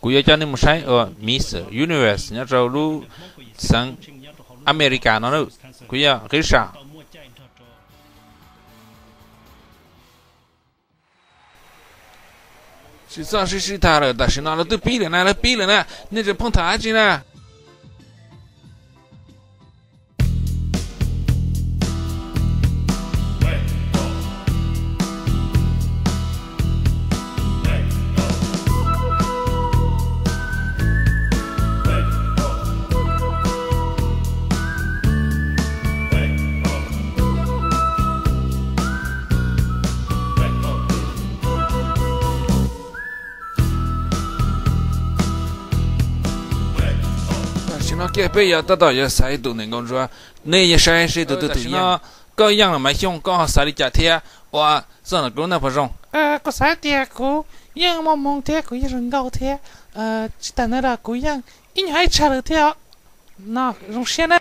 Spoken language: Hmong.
Kuv yuav coj nej mus saib Miss Universe nyob rau lub xeev America no na. Kuv yog Qib Sam. Tsis txhob sib sib tham lawm, tam sim no lawv twb pib lawm na, lawv pib lawm na, nej tseem phooj tham dab tsi na? Tam sim no kiag peb yuav tab tom yuav xaiv ib tus neeg nkauj ntsuab. Nej yeej saib seb tus twg tus yeej. Koj yeej los Maiv Xyooj, koj ho xav li cas thiab? Ua txoj no kuv lub neej puas zoo? Kuv xav tias kuv yeej muaj hmoo thiab kuv yeej zoo nkauj thiab. Tsis tas ntawd los kuv yeej ib nyuag ib tshaj lawm thiab. No zoo siab na.